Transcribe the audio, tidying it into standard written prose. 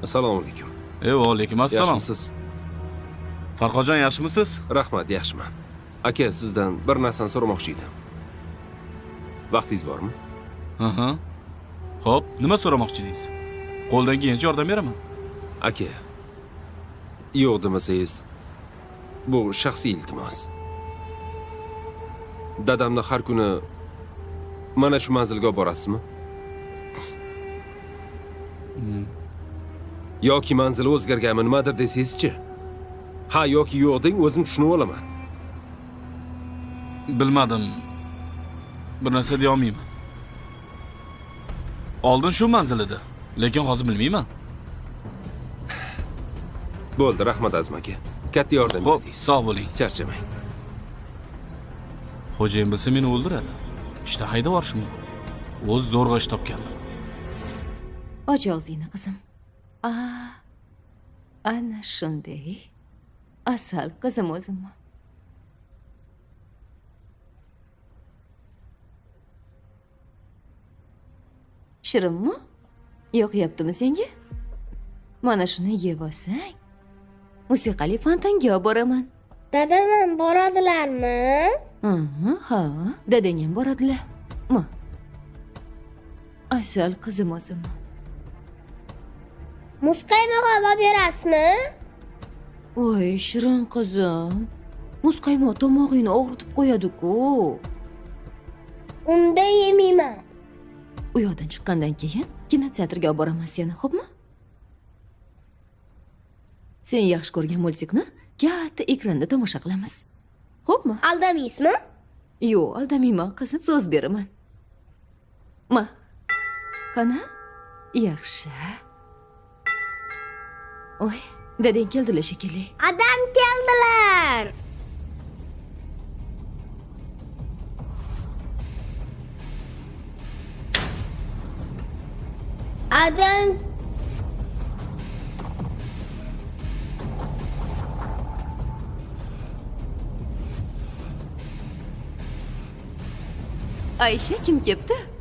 Assalomu alaykum. Va alaykum assalom. Yaxshimisiz? Farhodjon, yaxshimisiz? Rahmat, yaxshiman. Aka, sizdan bir narsani so'ramoqchi edim. Vaqtingiz bormi? Aha. Xo'p, nima so'ramoqchi edingiz? Qo'ldan kelgancha yordam beraman. Aka, yo'q demasangiz, bu shaxsiy iltimos. Dadamni har kuni mana shu manzilga olib borasizmi? Yoki manzili o'zgarganmi, nimadir desangizchi? Ha yoki yo'q deng, o'zim tushunib olaman. Bilmadim. Bir narsa deya olmayman. Oldin shu manzil edi, lekin hozir bilmayman. Bo'ldi, rahmat Azim aka. Katta yordam berdingiz. Sog' bo'ling. Charchamang. Xo'jayin bilsa meni o'ldiradi. Ishdan haydab yuborishim mumkin. O'zi zo'rg'a ish topgandim. Och og'zingni qizim. Ana shunday. Asal qizim o'zimmi? Shirinmi? Yoqyaptimi senga? Mana shuni yeb olsang, musiqali fontanga olib boraman. Dadam ham boradilarmi? Ha, dadang ham boradilar. Ma. Asal qizim o'zimmi? Muzqaymoq olib berasizmi? Voy, shirin qizim. Muzqaymoq tomog'ingni og'ritib qo'yadi-ku. Unda yemayman. U yoqdan chiqqandan keyin kinoteatrga olib boraman seni, xo'pmi? Sen yaxshi ko'rgan multikni katta ekranda tomosha qilamiz. Xo'pmi? Aldamaysizmi? Yo'q, aldamayman qizim, so'z beraman. Ma. Qani? Yaxshi. Oy, dadang keldilar shekilli. Adam keldilar. Adam Ayşe kim kelibdi?